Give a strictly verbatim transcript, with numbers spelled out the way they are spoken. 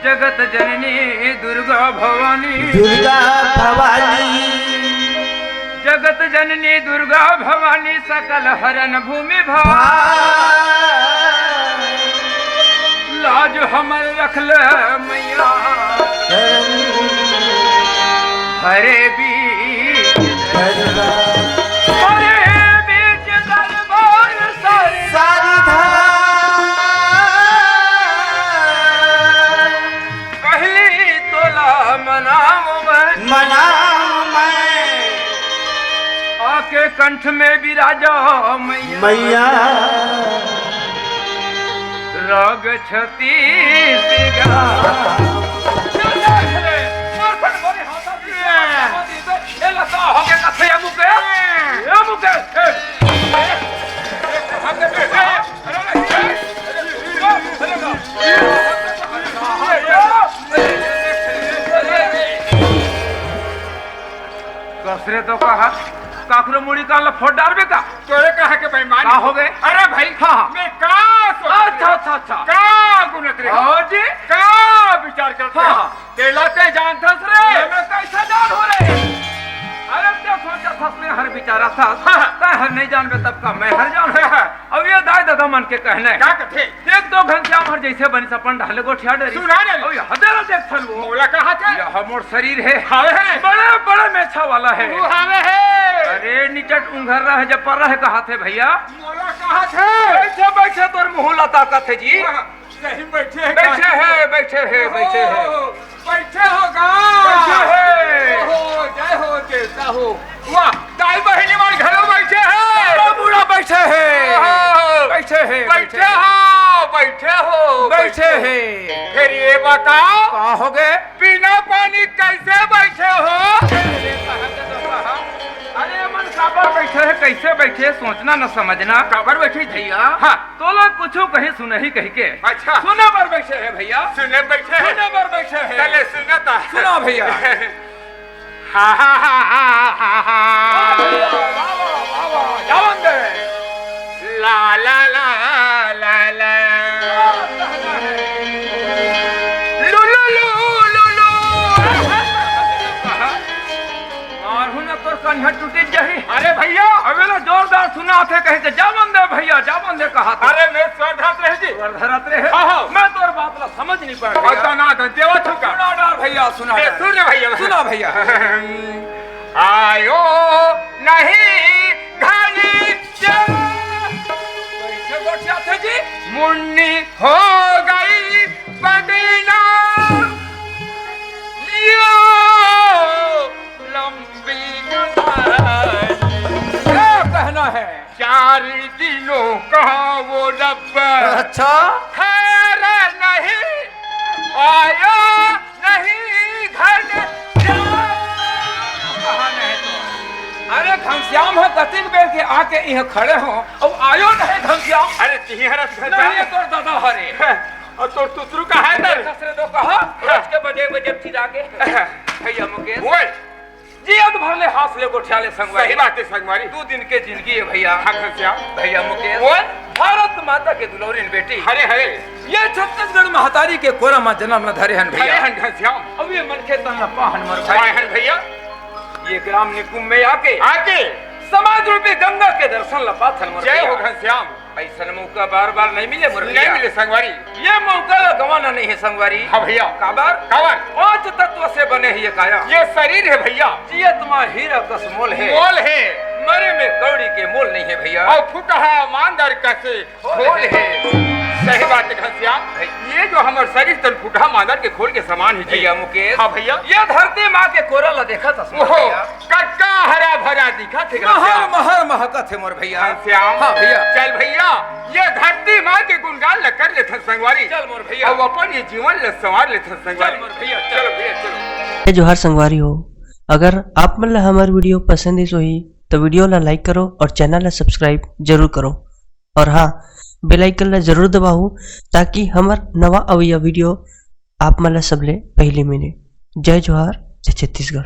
जगत जननी दुर्गा भवानी। दुर्गा भवानी। जगत जननी दुर्गा भवानी, सकल हरन भूमि भार। भार। लाज हमर रख ले मैया, हरे बीच दरबार। हरे बीच दरबार सारी सारी धार। पहली तोला मनाओ मैं, मनाओ मैं। आके कंठ में विराजा मैया। मैया। राग छत्तीसगढ़। कसरे तो कहा, काकरो मुड़ी कान ला फोड़ डारबे का? तोरे कहा के बेईमान का हो गए? अरे भाई, हाँ, हाँ। मैं का सोचत अच्छा, रहे? अच्छा, अच्छा। का गुनत रहे? हाँ जी। का विचार करत हाँ, रहे? हाँ। तेला ते जानथस रे? अरे मैं कैसे जान हो रे? अरे ते सोचत हस, मैं हर विचारत हस। हाँ, हाँ। तैं हर नहीं जानबे तब का मैं हर जान। हाँ, हाँ। अब ये दाई ददा मन के कहने। का कथे? देख तो घनश्याम हर जैसे बनिस अपन ढाले गोठिया डरिस। सुना डरिस। अब यह देख थन वो। मोला कहा थे? यह मोर शरीर है। हावे है। बड़े बड़े मेछा वाला है। तू हावे है। अरे निचट उंघर रहे जब पर रहे कहा थे भैया। मोला कहा थे? बैठे बैठे तोर मुंह ला ताकत है जी। हाँ, सही बैठे हैं बैठे कहा थे। हैं, बैठे हैं, बैठे हैं। ओहो, बैठे हो गा। बैठे हैं। ओहो, जय हो देवता हो। वाह, दाई बहिनी मन घलो बैठे हैं। बूढ़ा बूढ़ा बैठे हैं। ओहो, बैठे हैं, बैठे बैठे हैं। हो, बैठे हो, बैठे बैठे हो। हैं। फिर ये बताओ, का हो गए? बिना पानी कैसे बैठे हो? अरे मन काबर बैठे है, कैसे बैठे, सोचना न समझना। काबर बैठे भैया? हाँ। तोला कुछू कहीं सुनही कहिके। अच्छा। सुने बर बैठे है भैया। सुने बैठे है? सुने बर बैठे है। चले सुनता। सुना भैया। हा, हा, हा, हा, हा, हा। वाह, वाह, वाह, वाह, वाह, जावन दे। ला, ला, ला, ला, ला। लू, लू, लू, लू, लू। मारहूं ना तोर कन्हा टूटे जाही। अरे भैया। अबे ना जोरदार सुनात हे कहे के, जावन दे भैया, जावन दे कहा था। अरे मैं स्वर धरत रहे जी। स्वर धरत रहे। हाँ, हाँ। मैं तोर बात ला समझ नहीं पाया। और तना दे देवा छुका। सुना डार भैया, सुना ए, डार। सुन रे भैया। सुना भैया। आयो नहीं घर जा। कैसे गोठियाथे जी? मुन्नी हो गई बदनाम। यो लंबी कहानी। क्या कहना है? चार दिनों का वो डब्बा। अच्छा। खैर नहीं आया नहीं घर जा। कहा नहीं तो। अरे घनश्याम ह कतिक बेर के आके इहाँ खड़े हो, अब आयो नहीं घनश्याम। अरे तिही हरस घर नहीं, जा। ये तोर दादा हरे। और तोर तुतरू कहाँ हे? ससुरे तो कहा, रोज के बजे बजे चिरा के। भैया मुकेश। बोल। जियत भर ले हाथ ले गोठिया ले संगवारी। सही बात है संगवारी। दू दिन के जिंदगी है भैया। हाँ घनश्याम। भैया मुकेश। बोल। भारत माता के दुलौरिन बेटी। हरे हरे। ये छत्तीसगढ़ महतारी के कोरा मा जन्म न धरे हन भैया। हरे हन घनश्याम। अब ये मनखे तन न पाहन मर भाई। पाए हन भैया। ये ग्राम निकुम में आके आके समाज रूपी गंगा के दर्शन ल पाथन मर जय भैया। हो घनश्याम। ऐसन मौका बार बार नहीं मिले मोर नहीं भैया। मिले संगवारी। ये मौका ला गंवाना नहीं है संगवारी। हाँ भैया। काबर? काबर? पांच तत्व से बने है ये काया। ये शरीर है भैया। जियत मा हीरा कस मोल है। मोल है। मरे में कौड़ी के मोल नहीं है भैया। और फुटहा मांदर कस खोल खोल है। है। सही बात है घनश्याम। भाई। ये जो हमर शरीर तन फुटहा मांदर के खोल के समान है जी। भैया मुकेश। हाँ भैया। ये धरती माँ के कोरा ला देखत हस ओहो, भैया। कतका हरा भरा दिखत हे महर, घनश्याम। महर महकत हे मोर भैया। घनश्याम। हाँ भैया। चल भैया, ये धरती माँ के गुणगान ल कर लेथन संगवारी। चल मोर भैया। अउ अपन ये जीवन ल संवार लेथन संगवारी। चल मोर भैया, चल। चलो भैया, चलो। जय जोहार संगवारी हो, अगर आप मन ला हमर video पसंद आइस होही, तो video ला like करो और channel ला subscribe जरूर करो। और हाँ, bell icon ला जरूर दबाओ, ताकि हमर नवा अवइया video आप मन ला सबले पहली मिले। जय जोहार, जय छत्तीसगढ़।